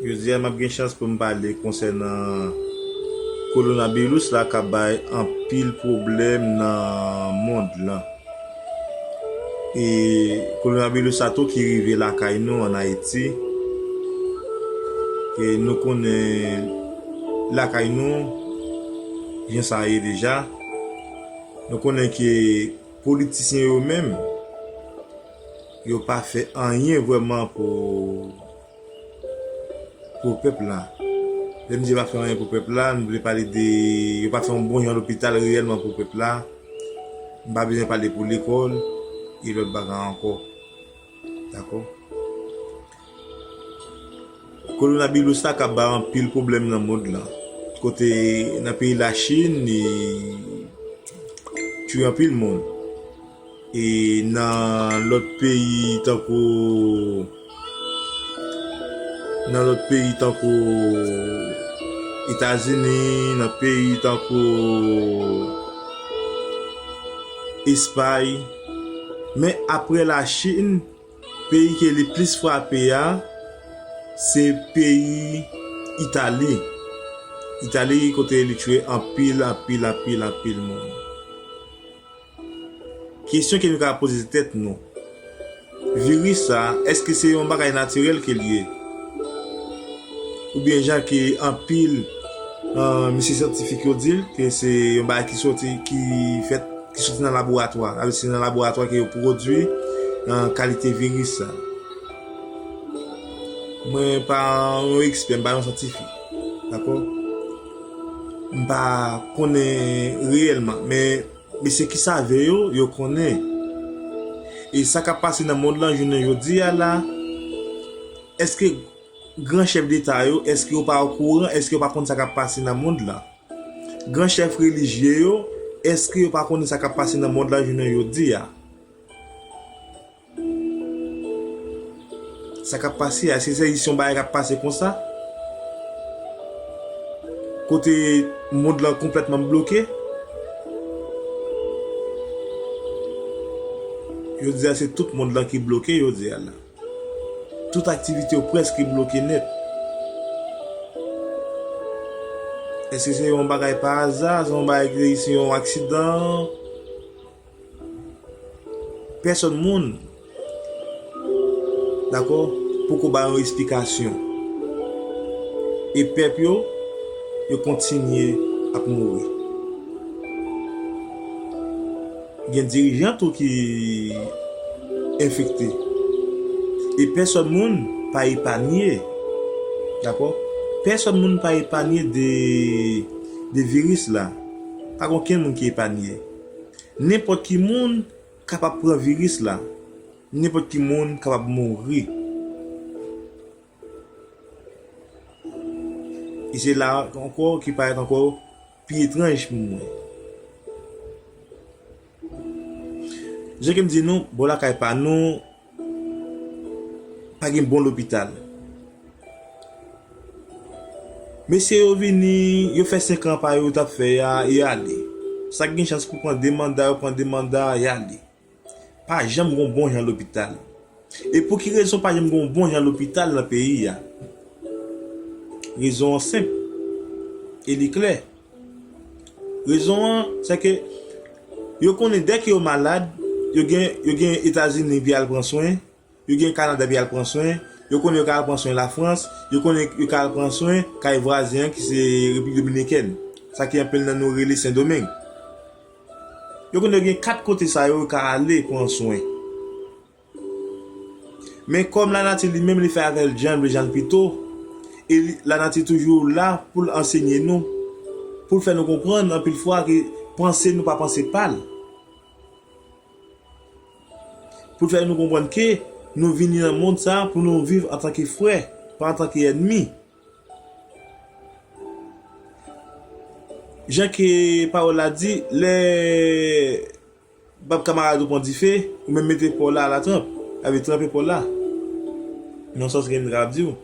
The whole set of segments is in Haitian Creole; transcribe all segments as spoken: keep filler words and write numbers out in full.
Jodi a, m ap gen chans pou m pale konsènan kowonaviris la k ap bay anpil pwoblèm nan mond lan. E kowonaviris la tou ki rive lakay nou ann Ayiti. E nou konnen lakay nou, jan sa ye deja. Nou konnen ke politisyen yo menm, yo pa fè anyen vrèman pou, pou pèp la. Lè m di yo pa fè anyen pou pèp la, m vle pale de, yo pa fè yon bon jan lopital reyèlman pou pèp la. M pa bezwen pale pou lekòl e lòt bagay ankò. Dakò? Kowonaviris la ka bay anpil pwoblèm nan mond lan. Kote nan peyi Lachin, li tiye anpil moun. E nan lòt peyi tankou, nan lòt peyi tankou Etazini, nan peyi tankou Espay. Men apre Lachin, peyi ke li plis frape a, se peyi Itali. Itali kote li tiye anpil, anpil, anpil, anpil moun. Kesyon ke nou ka poze tèt nou, viris sa, èske se yon bagay natirèl ke l ye? Oubyen jan ke anpil, eh, mesye syantifik yo di l, ke se yon bagay ki soti, ki fèt, ki soti nan laboratwa. Sa vle di se nan laboratwa ke yo pwodui, eh, kalite viris sa. Mwen pa yon ekspè, m pa yon syantifik. Dakò? M pa konnen reyèlman, men mesye ki save yo, yo konnen. E sa k ap pase nan mond lan jounen jodi a la, èske gran chèf deta yo, èske yo pa okouran, èske yo pa konn sa k ap pase nan mond lan? Gran chèf relijye yo, èske yo pa konnen sa k ap pase nan mond lan jounen jodi a? Sa k ap pase a, èske se jis yon bagay k ap pase konsa? Kote mond lan konplètman bloke? Jodi a, se tout mond lan ki bloke, jodi a la. Tout aktivite yo prèske bloke nèt. Èske se yon bagay pa aza? Se yon bagay ki, se yon aksidan? Pèsòn moun, dakò, poko ba yon esplikasyon. E pèp yo, yo kontinye ap mouri. Gen dirijan tou ki enfekte. E pèsòn moun pa epanye. Dakò? Pèsòn moun pa epanye de, de viris la. Pa gen okenn moun ki epanye. Nenpòt ki moun kapab pran viris la. Nenpòt ki moun kapab mouri. E se la ankò ki parèt ankò pi etranj pou mwen. Jan ke m di nou, bò lakay pa nou, pa gen bon lopital. Mesye yo vini, yo fè senk an pa yo, yo t ap fè a, yo ale. Sa k gen chans pou pran de manda, yo pran de manda, y ale. Pa janm gen yon bon jan lopital. E pou ki rezon pa janm gen yon bon jan lopital nan peyi a? Rezon an senp. E li klè. Rezon an, se ke yo konnen dèke yo malad, yo gen, yo gen Etazini pou y al pran swen, yo gen Kanada pou y al pran swen, yo konnen yo ka al pran swen Lafrans, yo konnen yo ka al pran swen kay vwazen an ki se Repiblik Dominikèn, sa ki anpil nan nou rele Sendomeng. Yo konnen yo gen kat kote sa yo, yo ka ale pran swen. Men kòm lanati li menm li fè avè l jan l vle, jan l pito, e li, lanati toujou la pou l ansenye nou, pou l fè nou konprann anpil fwa ke panse nou pa panse pa l. Pou l fè nou konprann ke nou vini nan mond sa a pou nou viv antanke frè, pa antanke ènmi. Jan ke pawòl la di, lè bab kamarad ou pran dife, ou menm mete pa w la a la tranp, avè tranpe pa w la. Nan sans gen moun k ap di w.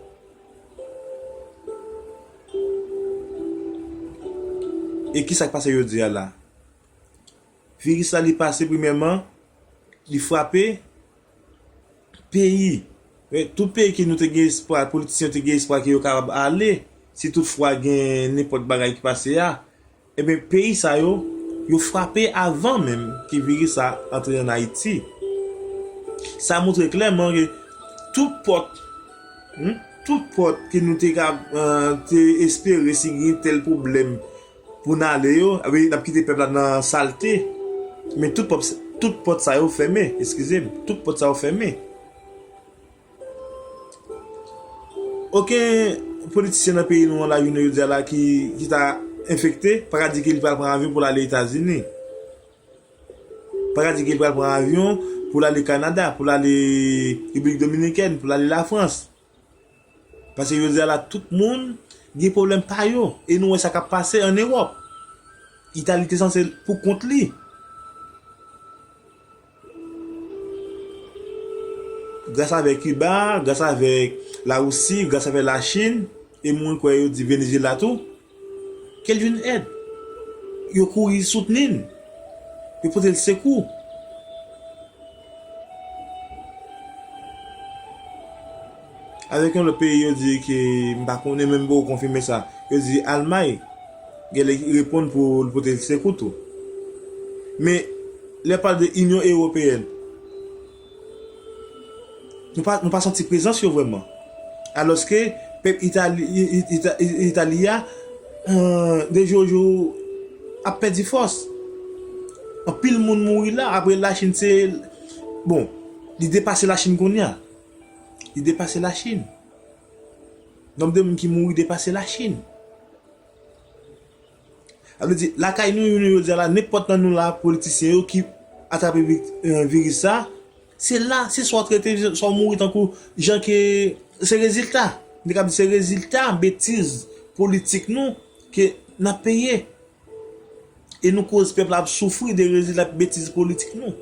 E kisa k pase jodi a la? Viris la li pase premyèman, li frape peyi Men tout peyi ke nou te gen espwa, politisyen yo te gen espwa ke yo kapab ale, si toutfwa gen nenpòt bagay ki pase a, ebyen, peyi sa yo, yo frape avan menm ke viris sa antre ann Ayiti. Sa montre klèman ke tout pòt, hmm, tout pòt ke nou te ka, eh, te espere si gen tèl pwoblèm pou n ale yo, ebyen, n ap kite pèp la nan salte. Men tout pòt, tout pòt sa yo fèmen, eskize m, tout pòt sa yo fèmen. Okenn politisyen nan peyi nou an la, jounen jodi a la, ki, ki ta enfekte, pa ka di ke li pral pran avyon pou l ale Etazini. Pa ka di ke li pral pran avyon pou l ale Kanada, pou l ale Repiblik Dominikèn, pou l ale Lafrans. Paske jodi a la, tout moun gen pwoblèm pa yo. E nou wè sa k ap pase ann Ewòp. Itali te sanse pou kont li. Gras avèk Kiba, gras avèk Larisi, gras avèk Lachin, e mwen kwè yo di Venezyela tou, ke l jwenn èd. Yo kouri soutni l. Yo pote l sekou. Avèk yon lòt peyi, yo di ke, m pa konnen, men m poko konfime sa. Yo di Almay genlè reponn pou l pote sekou tou. Men, lè pale de Inyon Ewopeyèn, nou pa, nou pa santi prezans yo vrèman. Alòske pèp Itali, I-, I-, Ita-, I-, Itali a, eh, de jou an jou, ap pèdi fòs. Anpil moun mouri la, apre Lachin se, bon, li depase Lachin kounye a. Li depase Lachin. Nonb de moun ki mouri depase Lachin. Sa vle di, lakay nou, jounen jodi a la, nenpòt nan nou la, politisyen yo ki atrape vi-, eh, viris sa, se la, se swa w trete, swa w mouri tankou jan ke se rezilta. M te kab di se rezilta betiz politik nou ke n ap peye. E nou koz pèp la ap soufri de rezilta betiz politik nou.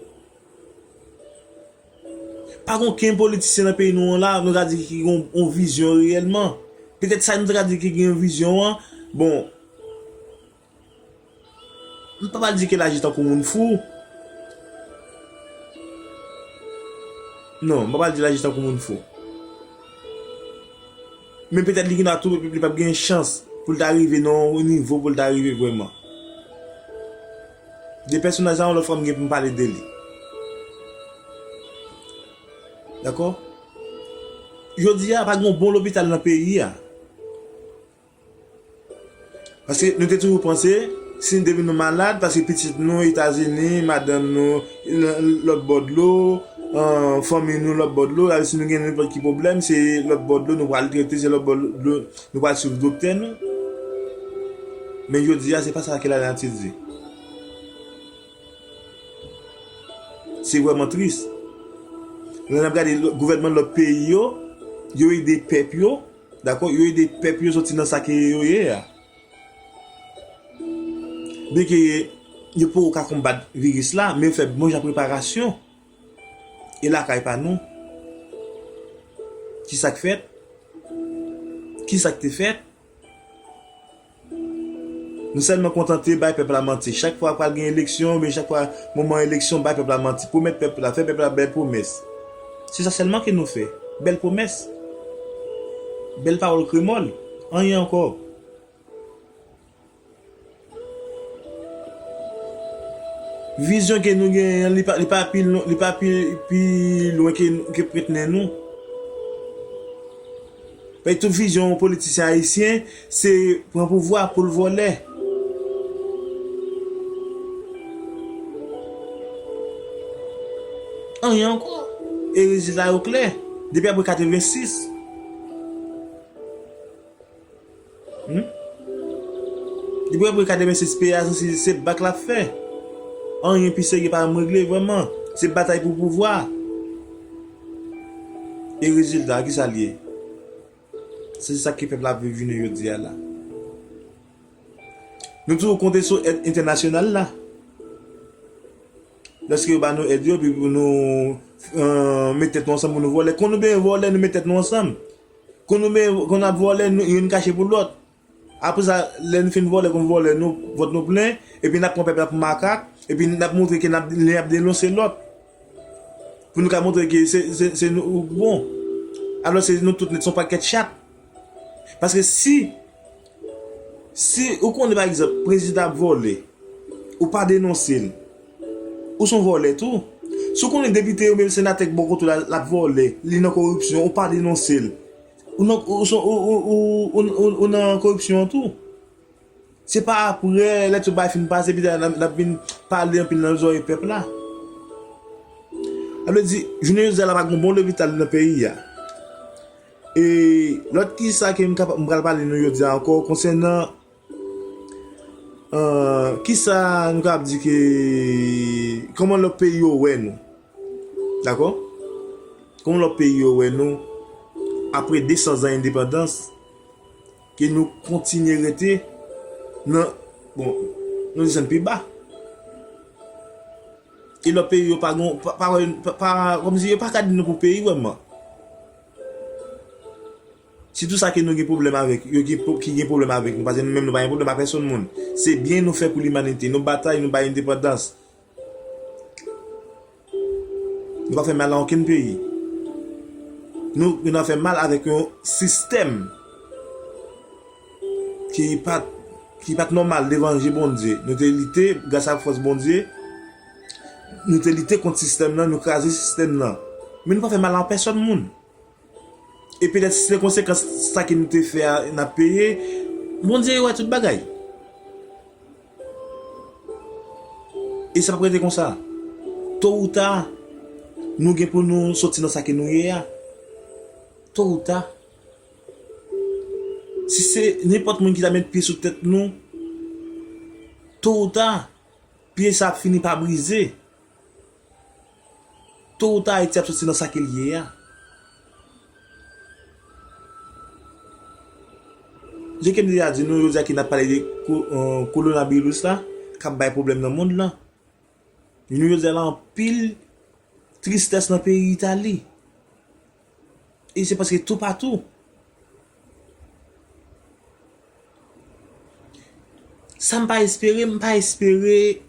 Pa gen okenn politisyen nan peyi nou an la, nou ka di ki gen yon, yon vizyon reyèlman. Petèt sa nou ta ka di ki gen yon vizyon an, bon, m pa pral di ke l aji tankou moun fou. Non, m pa pral di l aji tankou moun fou. Men petèt li gen dwa tou, li p ap gen chans pou l ta rive nan yon nivo pou l ta rive vrèman. De pèsonaj sa, yon lòt fwa m gen pou m pale de li. Dakò? Jodi a, pa gen yon bon lopital nan peyi a. Paske nou te toujou panse, si n depi nou malad, paske pitit nou Etazini, madanm nou, l-, lòt bò dlo, eh, fanmi nou lòt bò dlo, alò si nou gen nenpòt ki pwoblèm, se lòt bò dlo nou pral trete, se lòt bò dlo nou pral swiv doktè nou. Men jodi a, se pa sa ke lanati di. Se vrèman tris. Lè n ap gade lò-, gouvènman lòt peyi yo, yo ede pèp yo, dakò, yo ede pèp yo soti nan sa ke yo ye a. Byenke yo poko ka konbat viris la, men yo fè bon jan preparasyon. E lakay pa nou, ki sa k fèt? Ki sa k te fèt? Nou sèlman kontante bay pèp la manti. Chak fwa pral gen eleksyon, oubyen chak fwa moman eleksyon, bay pèp la manti. Pwomèt pèp la, fè pèp la bèl pwomès. Se sa sèlman ke nou fè. Bèl pwomès. Bèl pawòl kremòl. Anyen ankò. Vizyon ke nou genyen an, li pa, li pa pi lwen, li pa pi, pi lwen ke, ke pwent nen nou. Paske tout vizyon yon politisyen ayisyen, se pran pouvwa pou l vòlè. Anyen ankò. E rezilta yo klè. Depi apre katrevensis. Hmm? Depi apre katrevensis peyi a sanse se bak l ap fè. Anyen pi serye pa janm regle vrèman. Se batay pou pouvwa. E rezilta, kisa l ye? Se sa ke pèp la ap viv jounen jodi a la. Nou toujou konte sou èd entènasyonal la. Lèske yo ba nou èd yo, epi pou nou, eh, met tèt nou ansanm pou nou vòlè. Kon nou byen vòlè, nou met tèt nou ansanm. Kon nou byen, kon n ap vòlè, nou, youn kache pou lòt. Apre sa, lè nou fin vòlè, kon vòlè, nou, vant nou plen, epi n ap pran pèp la pou makak, epi n ap montre ke n ap, len ap denonse lòt. Pou nou ka montre ke se, se, se nou, bon. Alò se nou tout nèt se yon pakèt chat. Paske si, si ou konnen pa egzanp, prezidan ap vòlè, ou pa denonse l, ou se yon vòlè tou. Si w konnen depite oubyen senatè k bò kote w la, l ap vòlè, li nan koripsyon, ou pa denonse l, ou nan, ou, ou, ou, ou, ou, ou, ou nan koripsyon an tou. Se pa apre lè tout bagay fin pase, epi n ap, n ap vin pale anpil nan zòrèy pèp la. Sa vle di, jounen jodi a la pa gen yon bon lopital nan peyi a. E lòt kisa ke m kapab, m pral pale nou jodi a ankò konsènan, euh, kisa nou kapab di ke, kòman lòt peyi yo wè nou. Dakò? Kòman lòt peyi yo wè nou apre de san zan endepandans, ke nou kontinye rete nan, bon, nou desann pi ba. E lòt peyi yo pa gon, pa, pa, pa, pa, kòmsi yo pa ka di nou pou peyi vrèman. Sitou sa ke nou gen pwoblèm avèk, yo gen, ki gen pwoblèm avèk nou, paske nou menm nou pa gen pwoblèm a pèsonn moun. Se byen nou fè pou limanite, nou batay, nou bay endepandans. Nou pa fè mal a okenn peyi. Nou, nou pa fè mal avèk yon sistèm ki pa t, ki pa t nòmal devan je Bondye. Nou te lite, gras a fòs Bondye, nou te lite kont sistèm nan, nou kraze sistèm nan. Men nou pa fè mal a pèsonn moun. E petèt se konsekans sa ke nou te fè a, n ap peye. Bondye wè tout bagay. E sa p ap rete konsa. To ou ta, nou gen pou nou soti nan sa ke nou ye a. To ou ta. Si se nenpòt moun ki ta met pye sou tèt nou, to ou ta, pye sa ap fini pa brize. To ou ta, Ayiti ap soti nan sa ke l ye a. Jan ke m deja di nou, jodi a ke n ap pale de ko-, euh, kowonaviris la, k ap bay pwoblèm nan mond lan. Jounen jodi a la, anpil tristès nan peyi Itali. E se paske toupatou. Sa m pa espere, m pa espere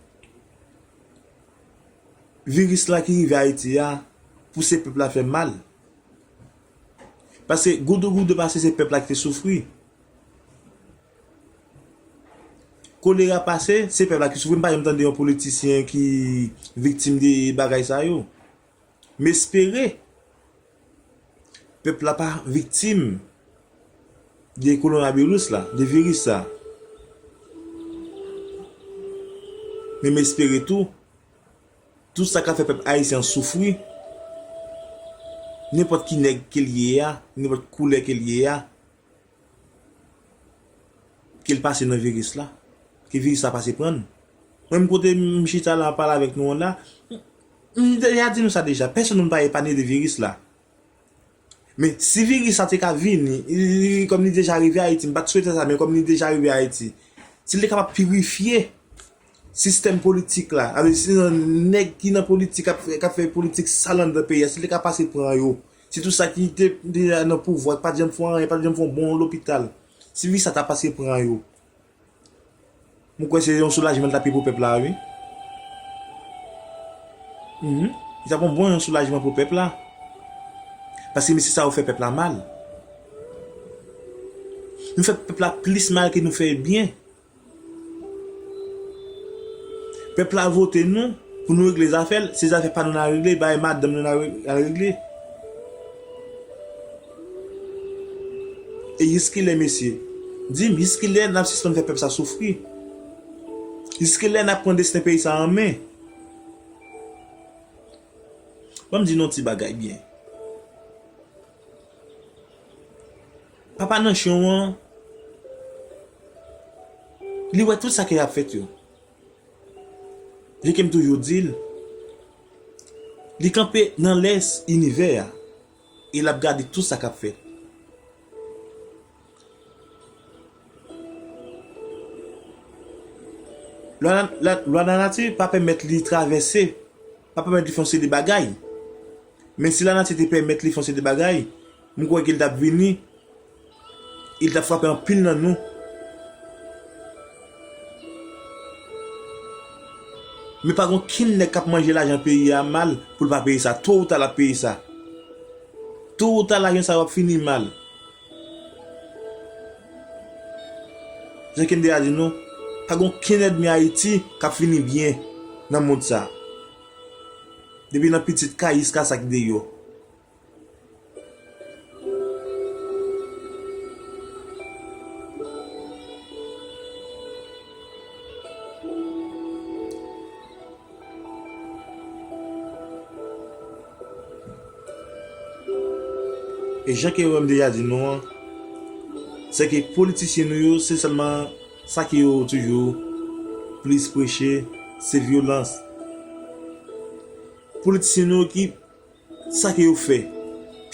viris la ki rive Ayiti a pou se pèp la fè mal. Paske goudougoudou pase se pèp la ki te soufri. Kolera pase, se pèp la ki soufri. M pa janm tande yon politisyen ki viktim de bagay sa yo. M espere pèp la pa viktim de kowonaviris la, de viris sa. Men m espere tou, tout sa k ap fè pèp ayisyen an soufri, nenpòt ki nèg ke l ye a, nenpòt koulè ke l ye a, ke l pase nan viris la, ke viris la pase pran l. Mwen menm kote m chita la ap pale avèk nou an la, m, m deja di nou sa deja, pèsonn moun pa epanye de viris la. Men si viris la te ka vini, li, li, kòm li deja rive Ayiti, m pa t swete sa, men kòm li deja rive Ayiti, si l te kapab pirifye sistèm politik la, avèk si nan nèg ki nan politik k ap fè, k ap fè politik sal anndan peyi a, si l te ka pase pran yo, sitou sa ki te deja nan pouvwa, ki pa t janm fè anyen, pa t janm fè yon bon lopital, si viris la ta pase pran yo, mwen kwè se yon soulajman l t ap ye pou pèp la, wi. Mhm. Li t ap yon bon yon soulajman pou pèp la. Paske mesye sa yo fè pèp la mal. Nou fè pèp la plis mal ke nou fè byen. Pèp la vote nou pou nou regle zafè l, se zafè pa nou n a regle, bagay madanm nou n a re-, al regle. E jiskilè, mesye? Di m, jiskilè n ap sispann fè pèp sa soufri? Jiskilè n ap pran desten peyi sa an men? Ban m di nou yon ti bagay byen. Papa Nanchon an, li wè tout sa ke y ap fèt yo. Jan ke m toujou di l, li kanpe nan lès inivè a, e l ap gade tout sa k ap fèt. Lwa, la, lwa lanati pa pèmèt li travèse, pa pèmèt li fè yon seri de bagay. Men si lanati te pèmèt li fè yon seri de bagay, m kwè ke l t ap vini, e l t ap frape anpil nan nou. Men pa gen okenn nèg k ap manje lajan peyi a mal pou l pa peye sa. To ou ta l ap peye sa. Tou ou ta lagè sa yo ap fini mal. Jan ke m deja di nou, pa gen okenn ènmi Ayiti k ap fini byen nan mond sa. Depi nan pitit kay jiska sa k deyò. E jan ke yo menm deja di nou an, se ke politisyen nou yo, se sèlman sa ke yo toujou plis preche, se vyolans. Politisyen nou yo ki sa ke yo fè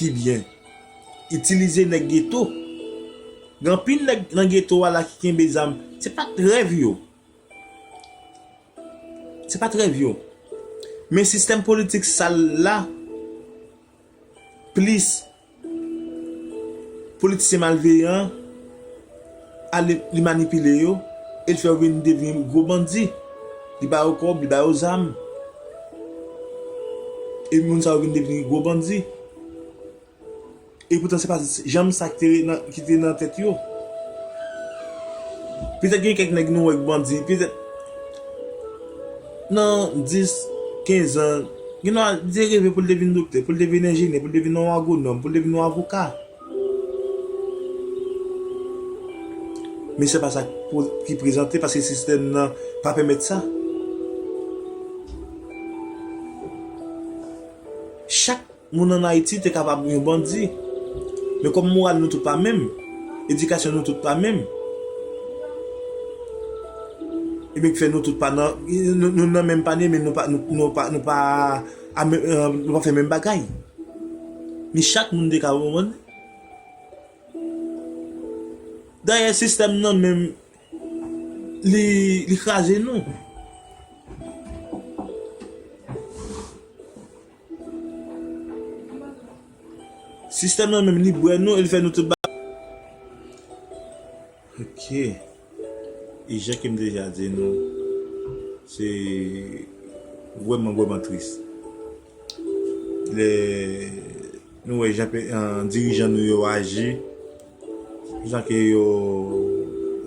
pi byen, itilize nèg geto. Gen anpil nèg nan geto a la ki kenbe zam. Se pa t rèv yo. Se pa t rèv yo. Men sistèm politik sal la, plis politisyen malveyan, ale, li manipile yo, e l fè yo vin devni gwo bandi. Li ba yo kòb, li ba yo zam. E moun sa yo vin devni gwo bandi. E poutan se pa janm sa ki te nan, ki te nan tèt yo. Petèt gen kèk nèg nou wè k bandi, petèt nan dis, kenz an, gen nan, li te reve pou l te vin doktè, pou l te vin enjenyè, pou l te vin yon agwonòm, pou l te vin yon avoka. Men se pa sa ki prezante, paske sistèm nan pa pèmèt sa. Chak moun ann Ayiti te kapab yon bandi. Men kòm moral nou tout pa menm, edikasyon nou tout pa menm, ebyen ki fè nou tout pa nan, nou, nou nan menm panye, men nou pa, nou, nou pa, nou pa, a men-, eh, nou pa fè menm bagay. Men chak moun te ka yon bandi. Dayè, sistèm nan menm, li, li kraze nou. Sistèm nan menm, li bwè nou, e li fè nou tout ba-, ok. E jan ke m deja di nou, se vrèman, vrèman tris. Lè nou wè jan pe-, eh, dirijan nou yo aji, jan ke yo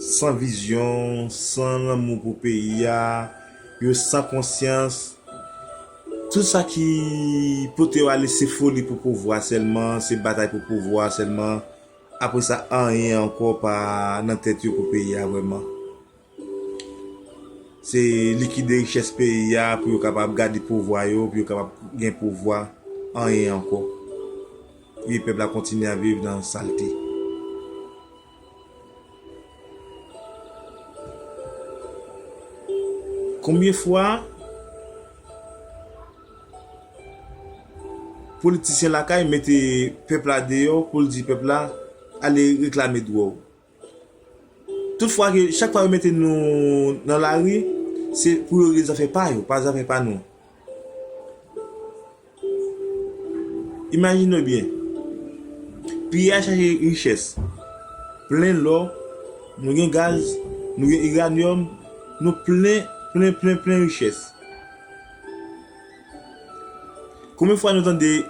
san vizyon, san lanmou pou peyi a, yo san konsyans. Tout sa ki pote yo ale se foli pou pouvwa sèlman, se batay pou pouvwa sèlman. Apre sa, anyen ankò pa nan tèt yo pou peyi a vrèman. Se likide richès peyi a pou yo kapab gade pouvwa yo, pou yo kapab gen pouvwa, anyen ankò. E pèp la kontinye ap viv nan salte. Konbyen fwa politisyen lakay mete pèp la deyò pou l di pèp la, "Ale reklame dwa w"? Tout fwa ke, chak fwa yo mete nou nan lari, se pou yo regle zafè pa yo, pa zafè pa nou. Imajine w byen. Peyi a chache richès. Plen lò, nou gen gaz, nou gen iranyòm, nou plen, plen, plen, plen richès. Konbyen fwa nou tande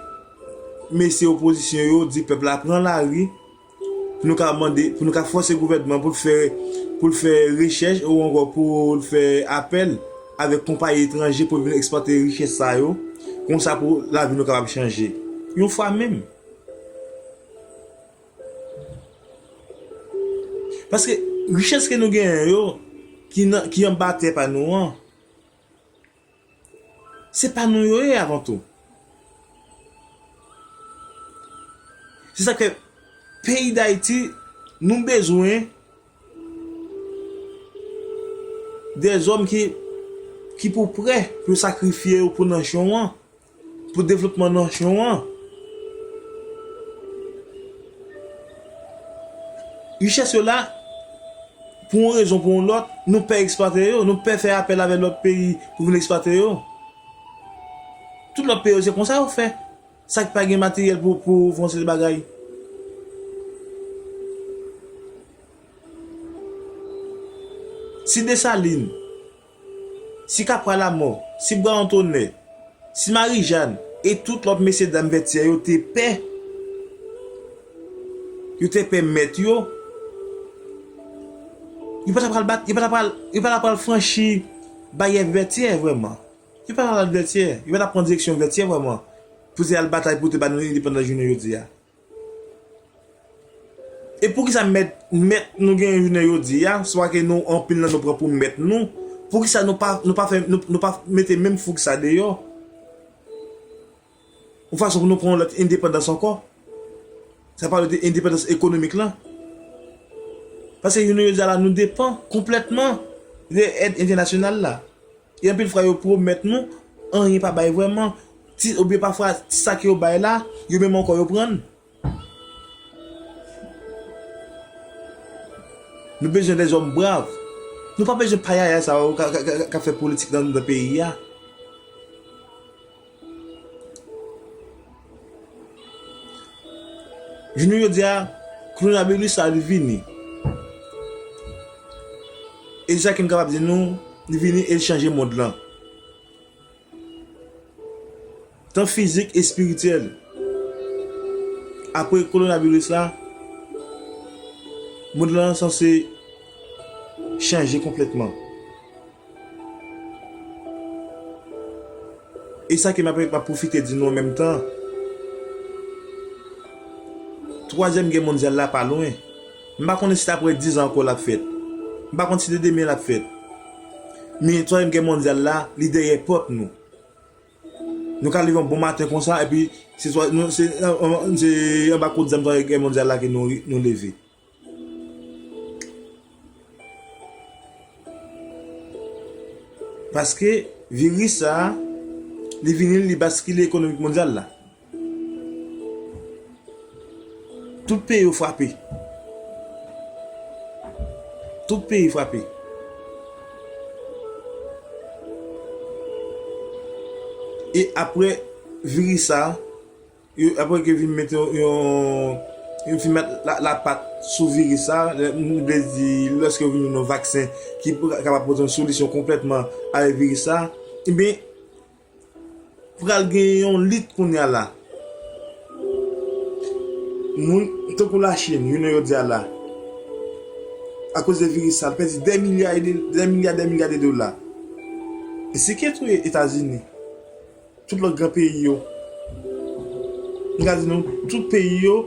mesye opozisyon yo di pèp la pran lari, pou nou ka mande, pou nou ka fòse gouvènman pou l fè, pou l fè rechèch ou ankò pou l fè apèl avèk konpayi etranje pou l vin eksplwate richès sa yo, konsa pou lavi nou kapab chanje. Yon fwa menm. Paske richès ke nou genyen yo, ki nan, ki anba tè pa nou an, se pa nou yo ye avan tou. Se sa k fè peyi Dayiti, nou bezwen dèzòm ki, ki pou prè pou yo sakrifye yo pou nasyon an, pou devlopman nasyon an. Richès yo la, pou yon rezon, pou yon lòt, nou pè eksplwate yo, nou pè fè apèl avèk lòt peyi pou vin eksplwate yo. Tout lòt peyi yo, se konsa yo fè. Sa k pa gen materyèl pou, pou fè yon seri de bagay. Si Desalin, si Kapwa Lamò, si Bwa Antonè, si Marijàn e tout lòt mesyedam Vètyè yo te pè Yo te pè mèt yo. Yo pa ta pral bat, yo pa ta pral, yo pa ta pral franchi bayè Vètyè vrèman. Yo pa ta pral Vètyè, yo pa ta pran direksyon Vètyè vrèman. Pou te al batay pou te ba nou endepandans jounen jodi a. E poukisa mèt, mèt nou genyen jounen jodi a, swa ke nou anpil nan nou pran pou mèt nou, poukisa nou pa, nou pa fè, nou, nou pa mete menm fouk sa deyò? Yon fason pou nou pran yon lòt endepandans ankò. Sa pale de endepandans ekonomik lan. Paske jounen jodi a la, nou depan konplètman de èd entènasyonal la. E anpil fwa, yo pwomèt nou, anyen pa bay vrèman. Ti, oubyen pafwa, ti sa ke yo bay la, yo menm ankò yo pran l. Nou bezwen dèzòm brav. Nou pa bezwen payaya sa yo k ap fè politik nan, nan peyi a. Jounen jodi a, kowonaviris sa li vini. E sa ki m kapab di nou, li vini e li chanje mond lan. Tan fizik, espirityèl. Apre kowonaviris la, mond lan sanse chanje konplètman. E sa ke m ap, m ap pwofite di nou an menm tan, twazyèm gè mondyal la pa lwen. M pa konnen si se apre diz an ankò l ap fèt. M pa konn si se demen l ap fèt. Men twazyèm gè mondyal la, li dèyè pòt nou. Nou ka leve yon bon maten konsa, epi se twa-, nou, se, se anba kout zam twazyèm gè mondyal la ke nou, nou leve. Paske viris sa a, li vini, li baskile ekonomik mondyal la. Tout peyi yo frape. Tout peyi frape. E apre viris sa a, yo, apre ke vin mete yon, yon, yo fin met la, lapat sou viris sa, lè, m vle di, lèske yo vin jwenn yon vaksen ki pou kapab pote yon solisyon konplètman avèk viris sa, ebyen, pral gen yon lit kounye a la. Moun tankou Lachin, jounen jodi a la, akoz de viris sa, l pèdi dè milya e de, dè milya, dè milya de dola. E se ki touye Etazini. Tout lòt gran peyi yo. M ka di nou, tout peyi yo,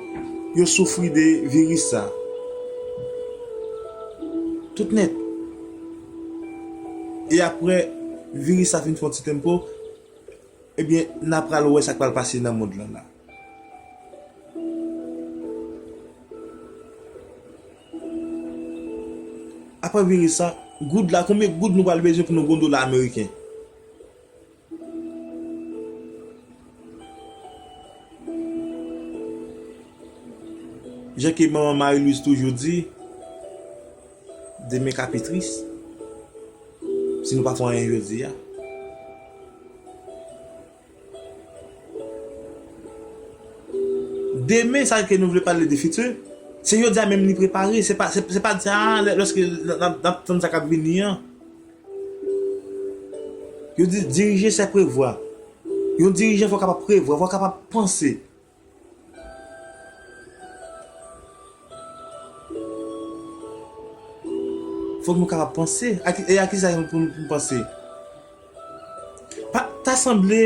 yo soufri de viris sa. Tout nèt. E apre, viris sa fin fè yon ti tempo, ebyen, n a pral wè sa k pral pase nan mond lan la. Apre viris sa, goud la, konbyen goud nou pral bezwen pou nou gon dola ameriken? Jan ke manman Marie Louise toujou di, demen ka pi tris si nou pa fè anyen jodi a. Demen, sa ke nou vle pale de fiti, se jodi a menm li prepare, se pa, se, se pa di, a, lè, lèske n ap, n ap tann sa k ap vini an. Yo di, dirije se prevwa. Yon dirijan fò kapab prevwa, fò kapab panse. Fòk nou kapab panse. A ki, e a kisa pou nou, pou nou panse? Pa, ta sanble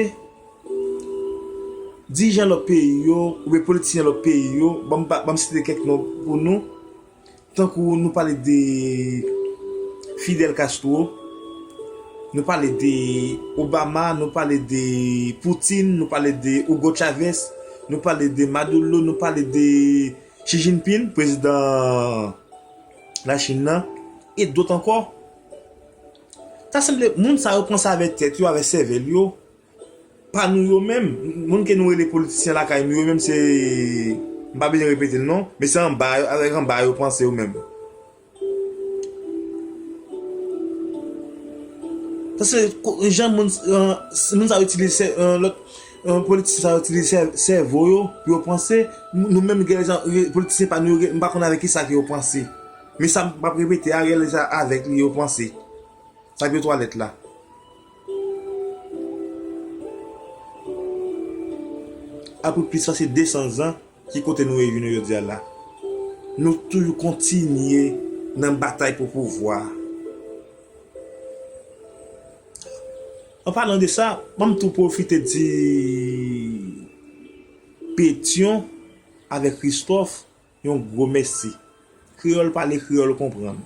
dirijan lòt peyi yo, oubyen politisyen lòt peyi yo, ban m pa, ban m site kèk non pou nou. Tankou nou pale de Fidel Castro, nou pale de Obama, nou pale de Putin, nou pale de Hugo Chavez, nou pale de Maduro, nou pale de Xi Jinping, prezidan Lachin nan, e dòt ankò. Ta sanble moun sa yo panse avèk tèt yo, avèk sèvèl yo, pa nou yo menm, moun ke nou rele politisyen lakay nou yo menm, se, m pa bezwen repete l non, men se anba, avèk anba yo panse yo menm. Paske ko-, jan moun, eh, moun sa yo itilize sè-, eh, lòt, eh, politisyen sa yo itilize sè-, sèvo yo pou yo panse, nou menm gen lè sa, eh, politisyen pa nou yo, m pa konn avèk kisa ke yo panse. Men sa m ap repete a, gen lè sa avèk li yo panse. Sa k yo twalèt la. Apre plis pase de san zan, ki kote nou ye jounen jodi a la? Nou toujou kontinye nan batay pou pouvwa. An palan de sa, ban m tou pwofite di Petyon avèk Christophe yon gwo mèsi. Kreyòl pale, kreyòl konprann.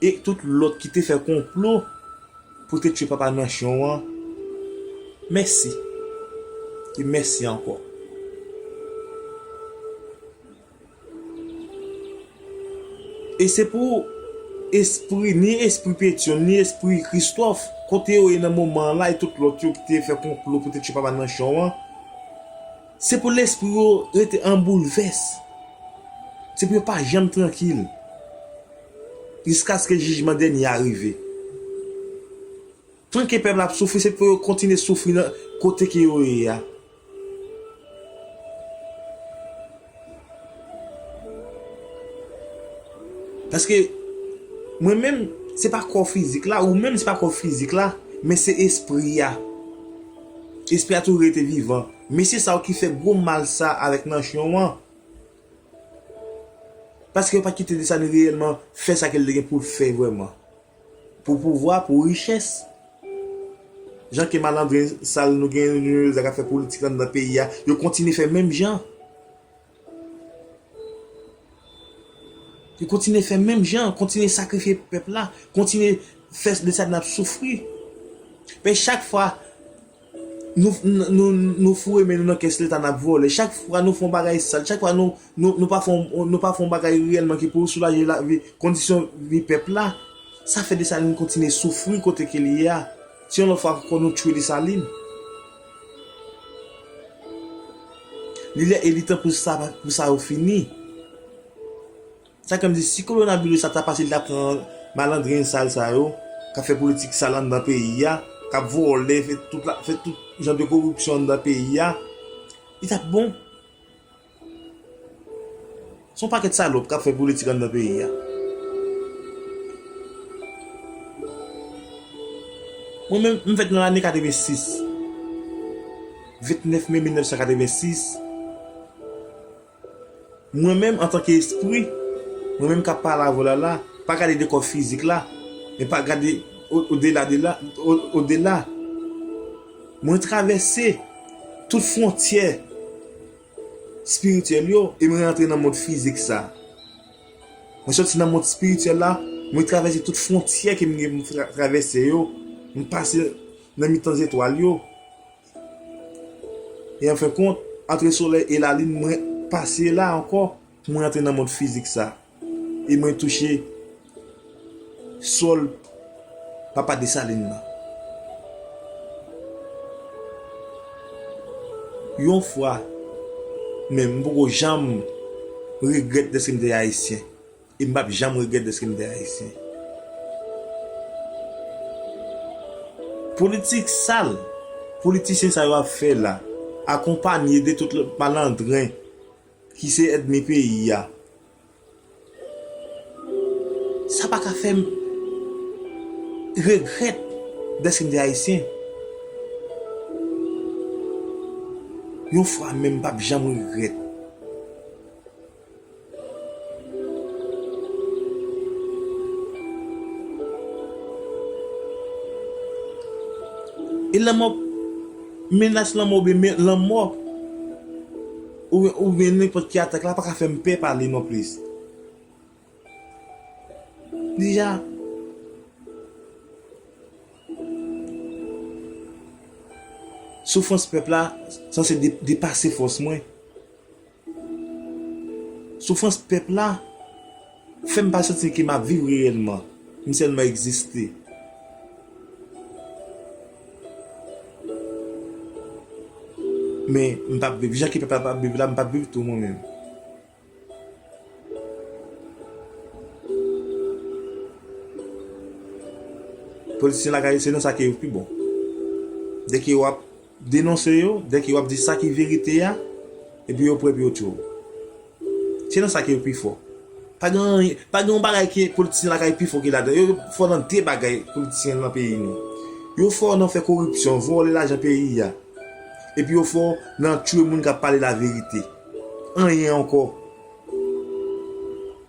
E tout lòt ki te fè konplo pou te tchwe papa Nanchon an, mèsi. E mèsi ankò. E se pou espri, ni espri Petyon, ni espri Christophe, kote yo ye nan moman an la, e tout lòt yo ki te fè konplo pou te tchwe papa Nanchon an, se pou lespri yo rete an boulvès. Se pou yo pa janm trankil. Jiskaske jijman dènye a rive. Tan ke pèp la ap soufri, se pou yo kontinye soufri nan kote ke yo ye a. Paske mwen menm, se pa kò fizik la, ou menm se pa kò fizik la, men se espri a. Espri a tou rete vivan. Mesye sa yo ki fè gwo mal sa avèk Nanchon an. Paske yo pa kite Desalin reyèlman fè sa ke l te gen pou l fè vrèman. Pou pouvwa, pou richès. Jan ke malandren sal nou gen yo k ap fè politik anndan peyi a, yo kontinye fè menm jan. Yo kontinye fè menm jan, kontinye sakrifye pèp la, kontinye fè Desalin ap soufri. Men chak fwa nou, nou, nou, nou foure men nou nan kès Leta, n ap vòlè. Chak fwa nou fè yon bagay sal, chak fwa nou, nou, nou pa fè yon, nou pa fè yon bagay reyèlman ki pou soulaje lavi, kondisyon vi pèp la, sa fè Desalin kontinye soufri kote ke li ye a. Se yon lòt fwa ankò nou tchwe Desalin. Li lè e li tan pou sa, pou sa yo fini. Sa k fè m di, si kowonaviris la ta pase, li ta pran malandren sal sa yo, k ap fè politik sal anndan peyi a, k ap vòlè, fè tout la, fè tout jan de koripsyon anndan peyi a, li t ap bon. Se yon pakèt salòp k ap fè politik anndan peyi a. Mwen menm, m fèt nan lane katrevensis. Vennèf me mil nèf san katrevensis. Mwen menm, antanke espri, mwen menm k ap pale avè w la la, pa gade de kò fizik la, men pa gade o, odela de la, o, odela. Mwen travèse tout fwontyè espirityèl yo e mwen rantre nan mond fizik sa. Mwen soti nan mond espirityèl la, mwen travèse tout fwontyè ke m gen pou m tra-, travèse yo, m pase nan mitan zetwal yo. E anfen kont, antre solèy e lalin, mwen pase la ankò pou mwen antre nan mond fizik sa. E mwen touche sòl papa Desalin nan. Yon fwa, men m poko janm regrèt dèske m te ayisyen. E m p ap janm regrèt dèske m te ayisyen. Politik sal politisyen sa yo ap fè la, akonpanye de tout lòt malandren ki se ènmi peyi a, sa pa ka fè m regrèt dèske m te ayisyen. Yon fwa menm, m p ap janm regrèt. E lanmò, menas lanmò oubyen men-, lanmò, oubyen, oubyen nenpòt ki atak la pa ka fè m pè pale non plis. Deja, soufrans pèp la sanse de-, depase fòs mwen. Soufrans pèp la fè m pa santi ke m ap viv reyèlman. M sèlman egziste. Men, m p ap viv. Jan ke pèp la p ap viv la, m p ap viv tou mwen menm. Politisyen lakay, se nan sa ke yo pi bon. Dèke w ap denonse yo, dèke w ap di sa ki verite a, epi yo prè pou yo tchwe w. Se nan sa ke yo pi fò. Pa gen anyen, pa gen yon bagay ke politisyen lakay pi fò ke ladan. Yo fò nan de bagay, politisyen nan peyi nou. Yo fò nan fè koripsyon, vòlè lajan peyi a. Epi yo fò nan tchwe moun k ap pale laverite. anyen ankò.